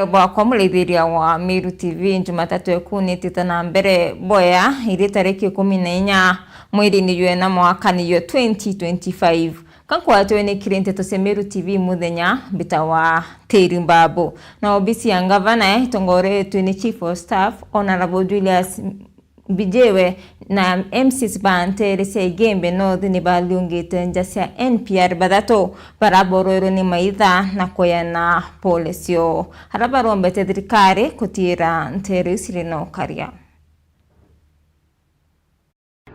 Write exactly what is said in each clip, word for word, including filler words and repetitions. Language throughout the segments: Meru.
Bwakwa muraithiria wa Meru T V, Jumatatu eku nitite na mbere boya iri tariki ikumi na inya mweri ni jwena mwaka ni jwa twenty twenty-five. Kankwatwe ni kiri nteto cia Meru T V muthenya, mbitawa Teri Mbabu. Na obisi ya ngavana itongoretwe ni Chief of Staff, Honourable Julius Mbijiwe na M Cs ba nteere cia Igembe North ni bariungite nja cia N P R bathatu bara borwerwe ni maitha na kuyana pole cio. Ara barombete thirikari kutiira nteere iu ciri na ukaria.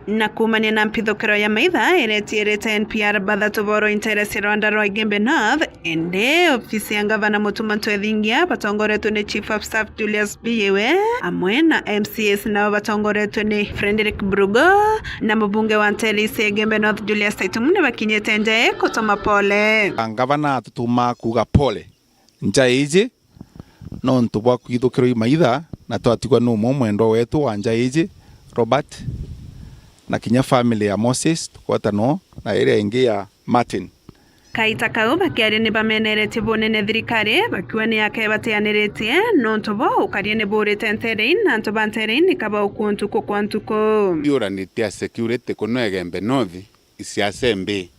Na kuumania na mpithukiro ya maitha iria itiirite N P R bathatu borwe nteere cia rwanda rwa Igembe North, indi ofisi ya ngavana Mutuma Ntwethingia batongoretwe ni Chief of Staff Julius Mbijiwe, amwe na M C As nao batongoretwe ni Frederick Brugo na mubunge wa nteere cia Igembe North Julius Taitumu ni bakinyite nja ii kutuma pole. Ngavana atutuma kuuga pole nja iji, nontu bwa kwithukirwa i maitha na twatigwa ni umwe mwendwa wetu wa nja iji, Robert, na kinya family ya Moses, tukota no, na iria ingi ya Martin. Kaita kau bakiaria ni bameneretie bunene thirikari, bakiuga ni yake bateaniritie, nontu bo ukaria ni burite nteere ii na antu ba nteere ii ni kabauku ntuku kwa ntuku. Biuranitie a security kuno Igembe North, isiasa mbi.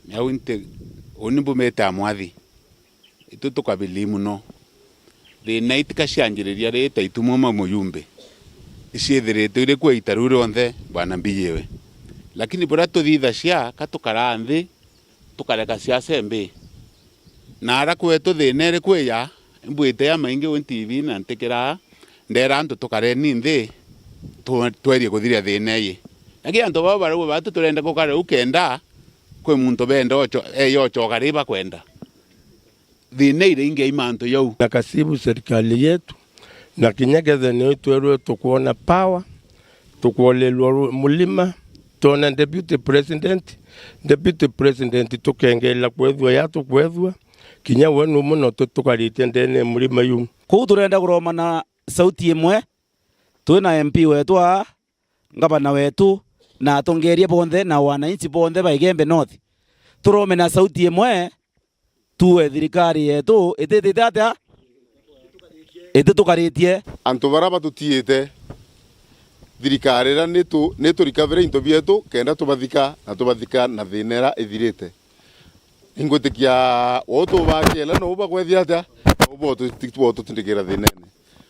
Miau inte, uni mbumite a mwathi. Itu tukabilii mono. Thiina itika cianjiriria ri Taitumu ma mujumbe, iciithiritwe iri kua ita riu rionthe, bwana Mbijiwe. Lakini buria tuthithacia, ka tukaraa nthi, tukareka siasa mbi. Na ara kwetu thiina iri kwija, imbwite jamaingi wi T V na ntikiraa, ndeera antu tukareni nthi, tu-, twerie kuthiria thiina iji. Lakini antu baba barauga batu turenda gukara riu kenda kwi muntu benda ocho-, eya ochoka ri bakwenda. Thiina iria ingi i mantu jau. Na kasibu serikali yetu, na kinya kethe nio itwerwe tukwona power, tukwolelwa ru-, mulima, twona deputy president, deputy president tukengela kwethua ya tukwethua, kinya we numwe no tu-, tukaritie ndene ya mulima yu. Kuu turenda kuromana sauti imwe, twina M P wetu aa, ngavana wetu, na atongeria bonthe na wananchi bonthe ba Igembe North. Turome na sauti imwe, tuwe thirikari yetu ititite atia? Ititukaritie. Antu bara batutiite, thirikari ira nitu-, niturikavire into bietu kenda tubathika, na tubathika na thiina ira ithirite. Ingwitikia uu tubakiela nou bagwethia atia? Nau botu-, botutindikira thiinene.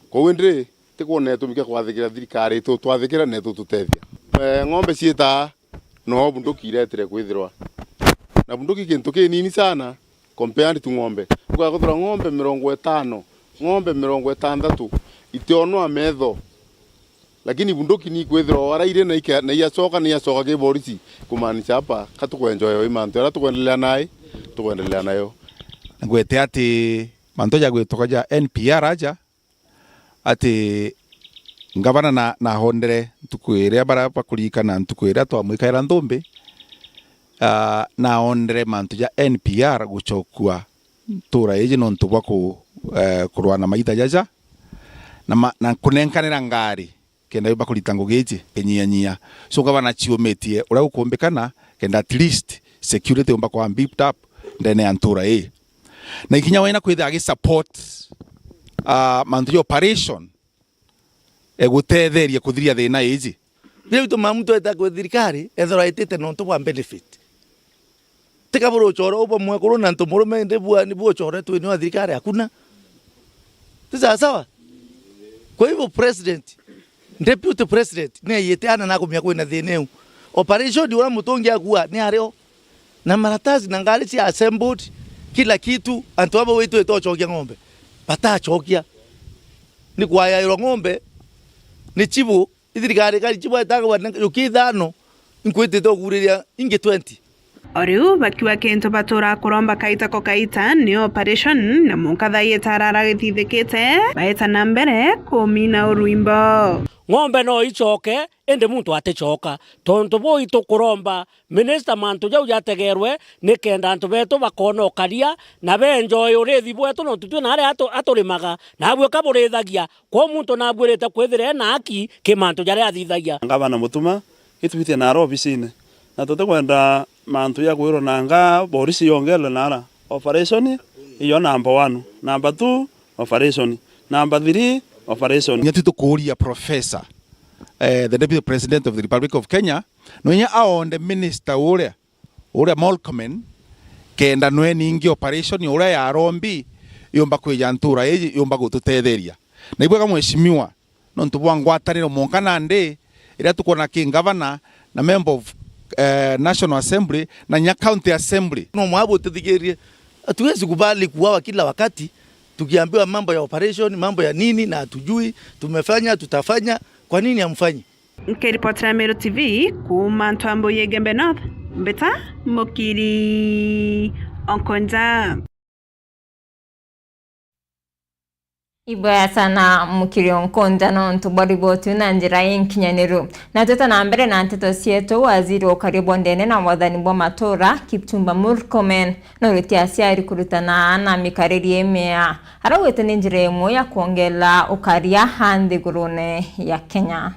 Kwou indi, tikwona itumi kia kwathikira thirikari itu twathikira na itu tutethia. Eh, ng'ombe ciitaa, no bunduki iretire kwithirwa. Na bunduki kintu kinini sana compared to ng'ombe. Ugakuthura ng'ombe mirongo itano, ng'ombe mirongo itantatu, itionwa metho. Lakini bunduki ni ikwithirwa o ara iri na ike-, na iacoka, na iacoka ki borisi, kumaanisha hapa, ka tukwenjoya i mantu aria tukwendelea nai, tukwendelea nayo. Ngwete ati mantu ja gwitoka ja N P R aja, ati ngavana na, nahondere ntuku iria bara bakuririkana ntuku iria twamwikaira nthumbi, ah, nahondere mantu ja N P R gucokua ntura iji nontu bwa ku-, eh, kurwa na maitha jaja, na ma-, na kunenkanira ngari kenda yumba kurita ngugi iji kinyianyia. So, ngavana ciumitie uria gukumbikana, kenda at least security yumba kwa beefed up ndene ya ntura ii. Na ikinya wena kwithira agi support, ah, mantu ja operation, egutetheria kuthiria thiina iji. Biria bitumaa muntu eta kwi thirikari, ethirwa etite nontu bwa benefit. Tika buri ucore u bwa mwekuru na ntu murume, indi bua, ni bua ucoretwe ni wa thirikari, hakuna. Ti sawa sawa? Kwa hivyo president, deputy president, ni aiyite ana na akumenya kwina thiina iu. Operation uria mutungi akua ni ario. Na maratasi na ngari cia assembled, kila kitu, antu aba witwite ucokia ng'ombe. Batacokia. Ni kwayairwa ng'ombe, ni chibu, ithirikari kari chibu aitagwa na yuki ithano, inkwitite uguriria ingi twenty. O riu bakiuga kintu batura kuromba kaita ko kaita ni operation, na munka thaa ii tarara githithikite, baeta na mbere kumina urwimbo. Ng'ombe no icoke, indi muntu aticoka. Tontu buu itukuromba minista mantu jau jategerwe, nikenda antu betu bakoona ukaria, na beenjoy uriithi bwetu, nontu twi na aria atu-, aturimaga, nabue ka burithagia. Kwou muntu nabuirite kwithira ena haki ki mantu jaria athithagia. Ngavana Mutuma, itwite nara obisine, na tutikwenda mantu ja kwirwa nanga borisi yongerwe nara. Operation iyo number one. Number two, Operation. Number three, operation. Kinya tu tukuuria Professor, eh, the Deputy President of the Republic of Kenya, no kinya aonde minister uria, uria Murkomen, kenda nwe ningi operation uria ya Rombi yumba kwija ntura iji yumba gututetheria. Na ibwega mheshimiwa, nontu bwa ngwataniro mwanka nandi, iria tukwona ki ngavana na member of, eh, National Assembly na nya County Assembly. No mwabu tuthigirie. Hatuwezi kubali kuuawa kila wakati tukiambiwa mambo ya operation, mambo ya nini, na hatujui, tumefanya, tutafanya. Kwa nini hamfanyi? Nkiripotera Meru T V kuuma Ntwambu ya Igembe North, Mbita Mukiri Onkonja. Ibwega sana Mukiri Onkonja nontu bwa riboti na njira inkinyaniru. Na twita na mbere na nteto cietu, waziri wa ukaria bwa ndene na wathani bwa matura, Kipchumba Murkomen, nuritie aciari kurutana na mikariri imea. Araugite ni njira imwe ya kwongela ukaria a nthigurune ya Kenya.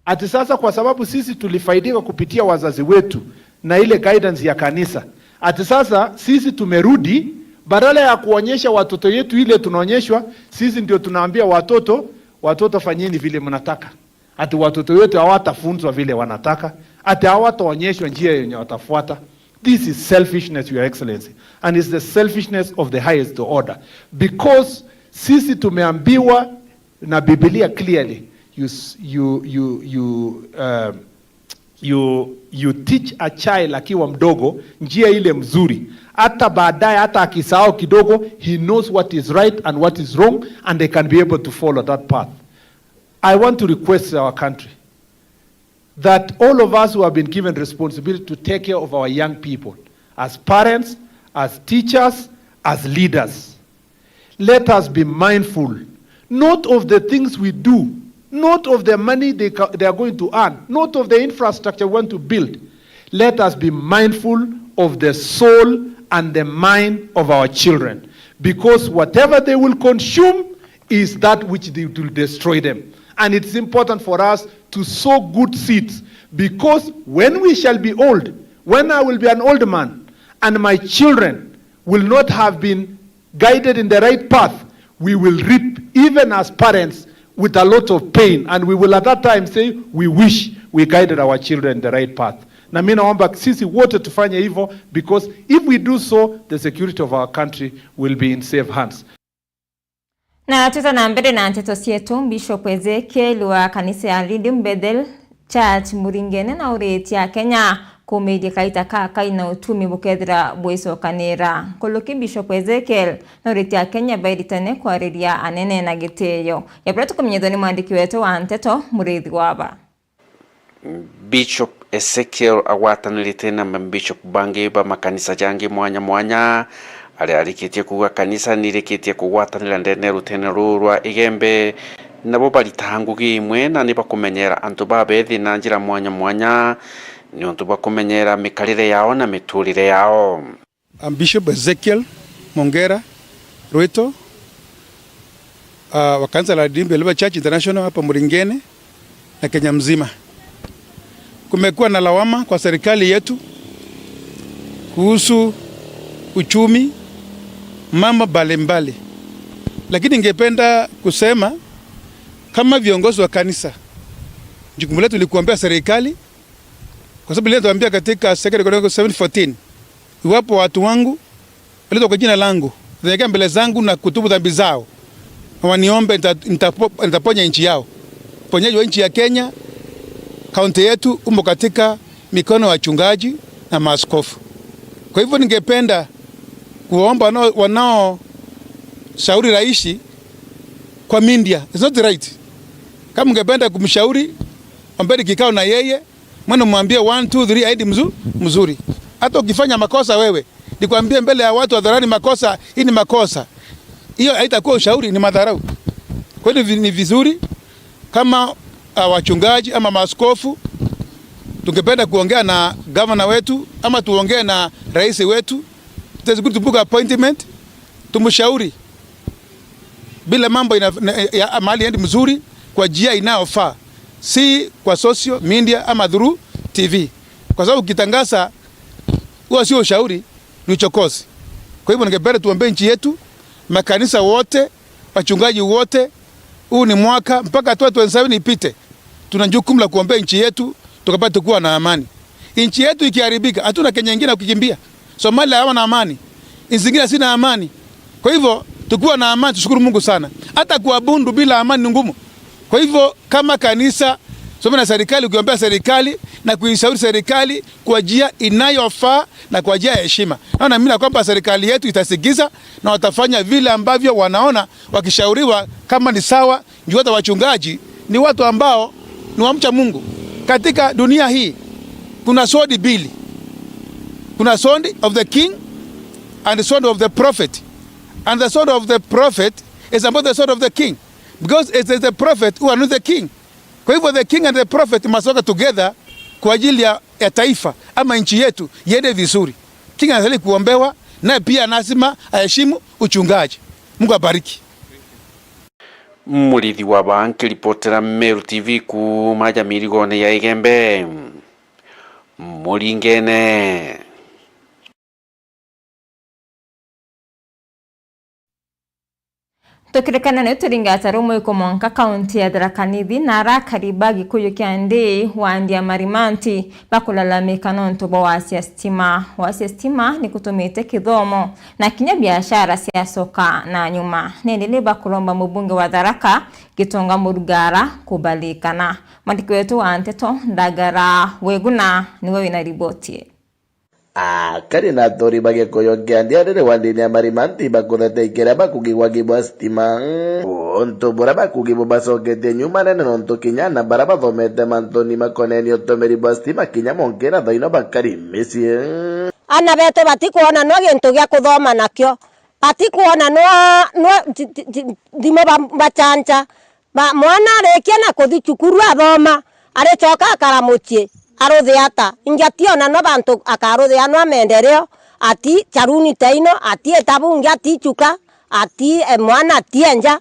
Ati sasa kwa sababu sisi tulifaidika kupitia wazazi wetu na ile guidance ya kanisa, ati sasa sisi tumerudi, badala ya kuonyesha watoto yetu ile tunaonyeshwa, sisi ndio tunaambia watoto, "Watoto, fanyeni vile mnataka." Ati watoto wetu hawatafunzwa vile wanataka, ati hawataonyeshwa njia yenye watafuata. This is selfishness, Your Excellency, and it's the selfishness of the highest order, because sisi tumeambiwa na Biblia clearly, you s-, you, you, you, um, you, you teach a child akiwa mdogo njia ile mzuri, hata baadaye, hata akisahau kidogo, he knows what is right and what is wrong, and they can be able to follow that path. I want to request our country that all of us who have been given responsibility to take care of our young people, as parents, as teachers, as leaders, let us be mindful, not of the things we do, not of the money they ca-, they are going to earn, not of the infrastructure we want to build. Let us be mindful of the soul and the mind of our children, because whatever they will consume is that which they will destroy them. And it's important for us to sow good seeds, because when we shall be old, when I will be an old man, and my children will not have been guided in the right path, we will reap, even as parents, with a lot of pain, and we will at that time say, "We wish we guided our children in the right path." Na mimi naomba sisi wote tufanye hivyo, because if we do so, the security of our country will be in safe hands. Na twita na mbere na nteto cietu, Bishop Ezekiel wa kanisa ya Redeemed Bethel Church Muringene nauritie Akenya kumiiria kaita kakai na utumi bukethira bwicokanira. Nkuruki Bishop Ezekiel nauritie Akenya bairitane kwariria anene na gitiio. Ya buria tukumenyithua ni mwandiki wetu wa nteto, Muriithi Waba. Bishop Ezekiel agwatanirite na mabishop bangi ba makanisa jangi mwanya mwanya, aria arikitie kuuga kanisa nirikitie kugwatanira ndene ya rutene ruu rwa Igembe, nabo baritaga ngugi imwe na nibakumenyera antu babethi na njira mwanya mwanya niuntu bwa kumenyera mikarire yao na miturire yao. I'm Bishop Ezekiel Mongera Rwito, ah, wa kanisa la Redeemed Believer Church International hapa Muringene na Kenya mzima. Kumekuwa na lawama kwa serikali yetu kuhusu uchumi, mambo mbalimbali. Lakini ningependa kusema kama viongozi wa kanisa, jukumu letu ni kuombea serikali, kwa sababu ile tuambia katika Second Chronicles seven fourteen, "Iwapo watu wangu waliitwa kwa jina langu, watanyenyekea mbele zangu na kutubu dhambi zao, na waniombe, nita-, nitapo-, nitaponya nchi yao." Uponyaji wa nchi ya Kenya, kaunti yetu, umo katika mikono ya wachungaji na maaskofu. Kwa hivyo ningependa kuwaomba wanao-, wanaoshauri rais kwa media, it's not right. Kama ungependa kumshauri, ombeni kikao na yeye, mwana mwambie one, two, three, aendi mzu-, mzuri. Hata ukifanya makosa wewe, nikwambie mbele ya watu hadharani makosa, hii ni makosa. Hiyo haitakuwa ushauri, ni madharau. Kwa hiyo ni vi-, ni vizuri kama, ah, wachungaji ama maaskofu, tungependa kuongea na gavana wetu ama tuongee na rais wetu, it is good to book appointment, tumshauri bila mambo ina-, ya, mahali endi mzuri kwa njia inayofaa, si kwa social media ama through T V, kwa sababu ukitangaza huo sio ushauri, ni uchokozi. Kwa hivyo ningependa tuombee nchi yetu, makanisa wote Wachungaji wote, huu ni mwaka mpaka twenty twenty-seven ipite, tuna jukumu la kuombea nchi yetu, tukapate kuwa na amani. Nchi yetu ikiharibika, hatuna Kenya ingine ya kukimbia. Somalia hawana amani, nchi zingine hazina amani. Kwa hivyo, tukiwa na amani, tushukuru Mungu sana. Hata kuabudu bila amani ni ngumu. Kwa hivyo, kama kanisa, tusome na serikali, ukiombea serikali na kuishauri serikali kwa njia inayofaa na kwa njia ya heshima. Naona mimi na kwamba serikali yetu itasikiza na watafanya vile ambavyo wanaona wakishauriwa kama ni sawa, juu hata wachungaji ni watu ambao ni wamcha Mungu. Katika dunia hii, kuna sword mbili. Kuna sword of the king and the sword of the prophet. And the sword of the prophet is above the sword of the king, because it is the prophet who anoints the king. Kwa hivyo, the king and the prophet must work together kwa ajili ya, ya taifa ama nchi yetu iende vizuri. King anastahili kuombewa, naye pia lazima aheshimu uchungaji. Mungu abariki. Murithi wa Baa nkiripotera Meru T V kuuma Jamirigone ya Igembe, Muringene. Tukirikana ni turingata rumwe ku mwanka kaunti ya Tharaka Nithi, na arakari ba Gikuyu kia Ndii wa Ndia Marimanti bakulalamika nontu bwa wasia stima. Wasia stima ni kutumite kithomo na kinya biashara ciacoka na nyuma. Nindi ni bakuromba mubunge wa Tharaka Gitonga Murugara kubalikana. Mwandiki wetu wa nteto Ndagara Weguna niwe wina riboti ii. Akari na athuri ba Gikuyu kia Ndia riri wa ndini ya Marimanti bakuthete ikiria bakugi gwaki bwa stima. Untu buria bakugi bubacoketie nyuma nene nontu kinya ana baria bathomete mantuni makonenie utumiri bwa stima kinya monkira thaino bakari micii. Ana betu batikwona no gintu gia kuthoma nakio, batikwona no, no ti-, ti-, ti-, thimu ba-, bachanja. Ba-, mwana arikia na kuthi cukuru athoma, aricoka akara mucii, aruthia ata? Ingi ationa no bantu akaruthia no maendeleo, ati charuni teino, ati itabu, ingi ati chuka, ati, eh, mwana ati enja.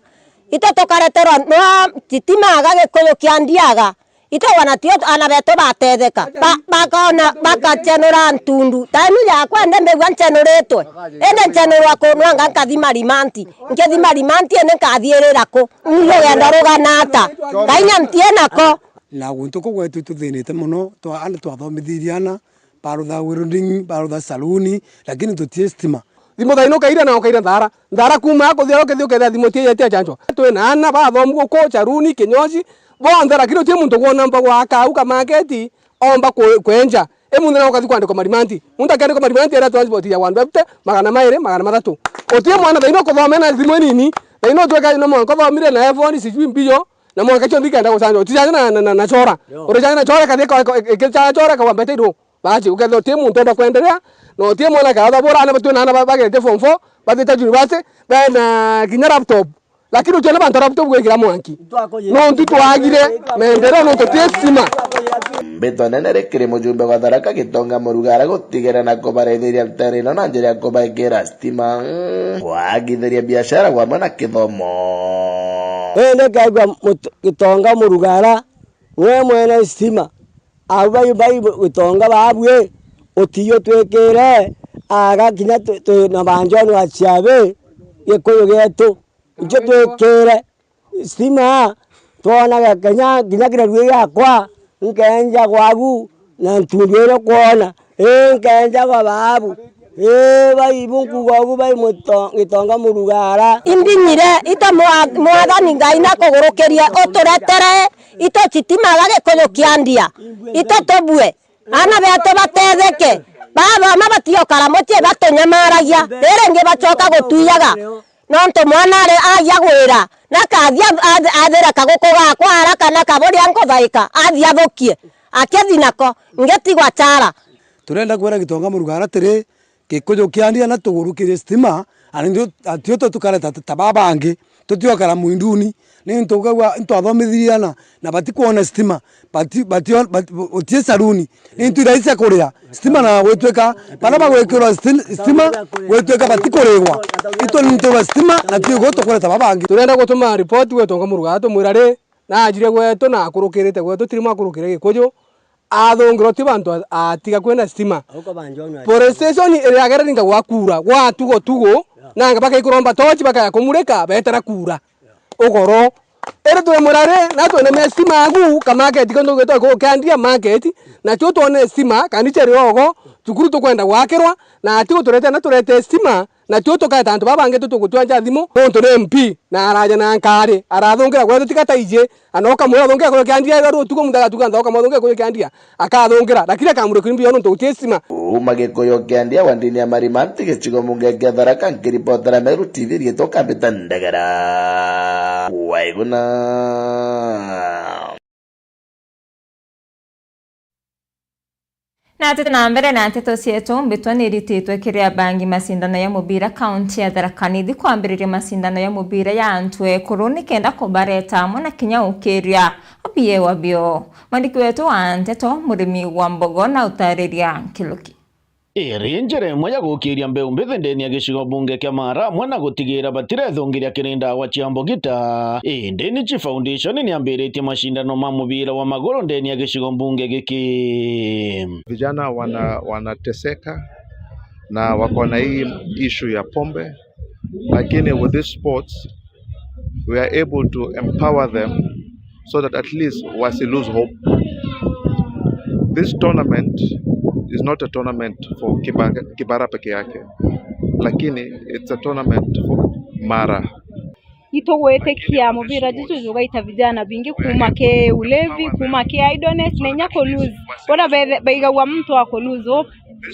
Ito tukareterwa no stima aga Gikuyu kia Ndiaga. Ito wana tio ana betu batetheka. Ba-, bakona, bakachenura ntundu. Taimi yakwa ndi mbigua nchenuritwe. Indi nchenurwa kunwanga nkathi Marimanti. Nkithi Marimanti indi nkathirira ku? Ni rugendo rugana ata? Kainya ntie nako. Na guntu ku gwetu tuthinite mono, twa-, ana twathomithirie ana, barutha welding, barutha saluni, lakini tutie stima. Thimu thaino ukaira na ukaira nthara. Nthara kuuma akuthiara ukithia ukethira thimu ti yetia chanchwa. Twina ana bathomu guku, charuni, kinyozi, bonthe, lakini utie muntu gwona mba gwaka au kamaketi, omba ku-, kwenja. I muntu na ukathi kwandikwa Marimanti. Muntu akiandikwa Marimanti era transport ya one fifty, magana mairi, magana mathatu. Utie mwana thaino kuthoma na thimu inini, thaino utwika no mwanka uthomire na iPhone sijui mbio, na mwanka cionthe ikenda gucanjwa. Uticanjwa na, na, na, na chora. Yo. Uricanjwa na chora kathi ka, ka, ikicanjwa chora kawa mbete iru. Basi, ukethira uti muntu enda kwenderea, na uti mwana kaatha bura, ana batwi na ana ba-, bagerete form four, bathite university, bena kinya laptop. Lakini utiona bantu laptop gwikira mwanki. Nontu twagire maendeleo nontu ti stima. Mbito nene rikiri mujumbe wa Tharaka Gitonga Murugara gutigera na kubarethiria ntere ino na njira ya kubaikira stima, kwagithiria biashara gwamwe na kithomo. Indi kegua Mut-, Gitonga Murugara, we mwene stima, au bai, bai Gitonga baabui, utiyo twikire aga kinya tu-, tu-, na banjoni wa ciabi, Gikuyu gietu, icio twikire. Stima, twonaga kinya, kinya kirarua giakwa, nkenja gwagu, na ntundu iria ukwona, ii, nkenja gwa baabu. Ii, baibu nkuuga ugu bai Muto-, Gitonga Murugara. Imbinyire, ito mwa-, Mwathani Ngai nakugurukirie, uturetere ito stima aga Gikuyu kia Ndia. Ito tubue. Ana betu batetheke. Bathoma batiokara mucii batunyamaragia. Riri ringi bacoka gutwiyaga. Nontu mwana ari agia gwira, na kathi ath-, ath-, athire kaguku gakwa ara kana kaburia nkuthaika, athi athukie, akithi nako, ngitigwa chara. Turenda kwira Gitonga Murugara atiri, Gikuyu kia Ndia na tugurukirie stima, na nithu, atio tukareta ta, ta baba bangi, tutiokara mwinduni, ni ntu ukagua, ntwathomithirie ana, na batikwona stima, bati-, batio-, bati-, utie saruni, ni ntu iria cia kuria, stima na gwitwika, baria bagwikirwa sti-, stima, gwitwika batikurigwa. Itu ni ntu bwa stima, na tio gutukureta baba bangi. Turenda gutuma ripoti gwe Gitonga Murugara, tumwira ri, na ajire gwetu na akurukirite gwetu, tiri mwakurukire Gikuyu, Athungirwa ti bantu a-, atiga kwina stima. Auka banjwa nwa. Police station iri agereri nga gwa kura, gwa tugo tugo, yeah, nanga bakaikuromba tochi bakaya kumurika, betera kura. Yeah. Ugoro. Iri turi murari, na twene me stima agu, ka market, kondo gwitwa ku Kiandia market, na tuo twone stima, kanisa iri ogo, cukuru tukwenda gwakirwa, na ati guturete na turete stima, na tuo tukaeta antu baba bangi tutugutua nja thimu, nontu ni M P, na araja na nkari, arathungira gwetu tiga taiji, ana ukamwira athungira kuyu Kiandia, ira rutuku muntu agatuka ntha ukamwathungira kuyu Kiandia, akathungira, lakini akamurikiri mbio nontu guti stima. Uma Gikuyu Kiandia wa ndini ya Marimanti gicigo mbunge kia Tharaka, nkiripotera Meru T V riitwa Kambita Ndegera. Waiguna. Na tuti na mbere na nteto cietu, mbitwa ni irititwe kiri abangi macindano ya mubira kaunti ya Tharaka Nithi kwambiriria macindano ya mubira ya antu ekuru nikenda kubareta amwe na kinya ukiria biewa bio. Mwandiki wetu wa nteto, Murimi wa Mbogo, na utariria nkiluki. Iri njira imwe ya gukiria mbeu mbithi ndeni ya gicigo mbunge kia Mara, amwe na gutigira batirethungiria kiri ndawa cia mbugita. Indi Nichi Foundation niambiritie macindano ma mubira wa maguru ndeni ya gicigo mbunge giki. Vijana wana-, wanateseka na wako na hii issue ya pombe, lakini with these sports, we are able to empower them so that at least wasi lose hope. This tournament is not a tournament for Kiba-, Kibara peke yake, lakini it's a tournament for Mara. Itugwitikia mubira juju jugaita vijana bingi kuma ki ulevi, kuma ki idleness, na inya ku lose. Bona bethe-, baigagua muntu wa ku lose hope,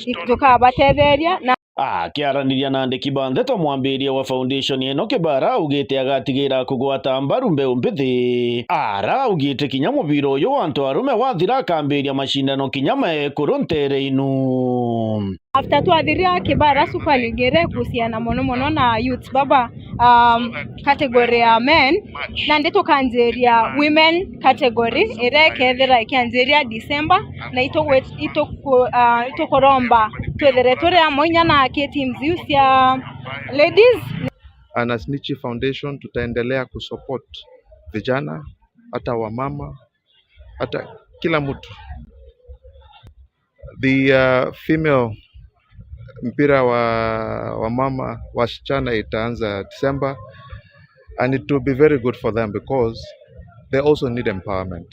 i-, jukabatetheria na Akiaraniria na andiki ba ndeto, mwambiria wa foundation ino Kibara augite agatigira kugwata mbaru mbeu mbithi. Ara augite kinya mubira uyu wa antu arume wathira akambiria macindano kinya ma ekuru ntere inu. After twathiria Kibara Super League ire kuhusiana mono mono na youth baba, um, category ya men, nandi tukanjiria women category iria ikethira ikianjiria December, na itugwi-, ituku-, ah, itukuromba twithire turi amwe inya na ki teams iu cia ladies. And as Nichi Foundation tutaendelea kusupport vijana, hata wamama, hata kila mtu. The, uh, female mpira wa, wa mama, wasichana itaanza December, and it will be very good for them because they also need empowerment.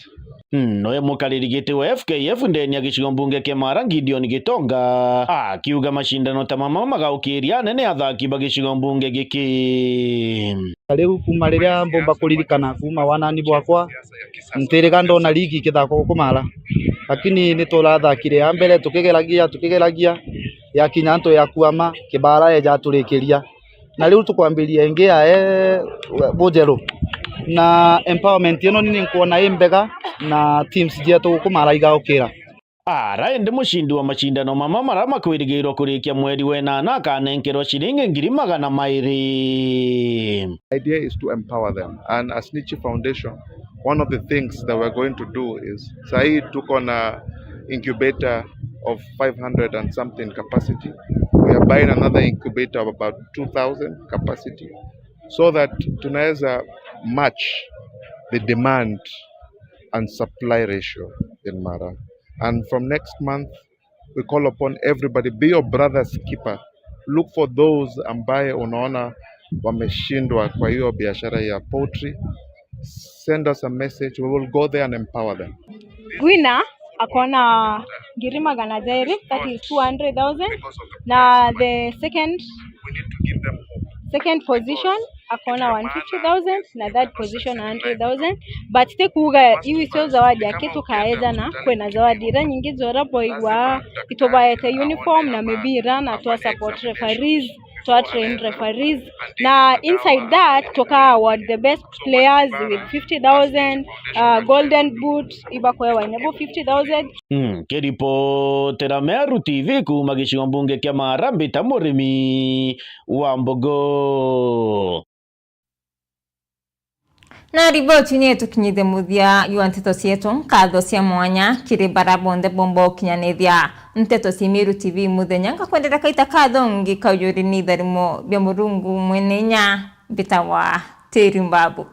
Noe mukariri giti wa F K F ndeni ya gicigo mbunge kia Mara, Gideon Gitonga, akiuga macindano ta mama magaukiria anene athaki ba gicigo mbunge giki. Na riu kuma riria mbumba kuririkana kuma wanani bwakwa, ntiriga ndona ligi ikithakwa guku Mara. Lakini niturathakire ya mbere tukigeragia, tukigeragia, yakinya antu ya kuama, Kibara eja aturikiria. Na riu tukwambiria ingi ya, eh, bujeru. Na empowerment ino ni nkwona i mbega, na teams cietu guku Mara igaukira. Ara indi mucindi wa macindano mama mara makwirigirwa kurikia mweri wa enana akanenkerwa ciringi ngiri magana mairi. Idea is to empower them. And as Nichi Foundation, one of the things that we're going to do is, sahi tuko na incubator of five hundred and something capacity. We are buying another incubator of about two thousand capacity, so that tunaweza match the demand and supply ratio in Mara. And from next month, we call upon everybody, be your brother's keeper. Look for those ambaye unaona wameshindwa kwa hiyo biashara ya poultry. Send us a message, we will go there and empower them. Winner akona ngiri magana jairi, that is two hundred thousand, na the second, second position akona one fifty thousand, na third position one hundred thousand. But ti kuuga iu icio zawadi aki tukaejana, kwina zawadi iria nyingi jora boigwa itubaete uniform na mibira na twa support referees, twa train referees, na inside that tuka award the best players with fifty thousand, uh, golden boot ibakwewa inabo fifty thousand. Mm, kiripotera Meru T V kuuma gicigo mbunge kia Mara, mbita Murimi wa Mbogo. Na riboti ni itukinyithie muthia jwa nteto cietu. Nkatho cia mwanya kiri bara bonthe bomba ukinyanithia nteto cia Meru T V muthenya. Ngakwendera kaita kathongi kaujuri ni itharimo bia Murungu mwene inya. Mbitawa Teri Mbabu.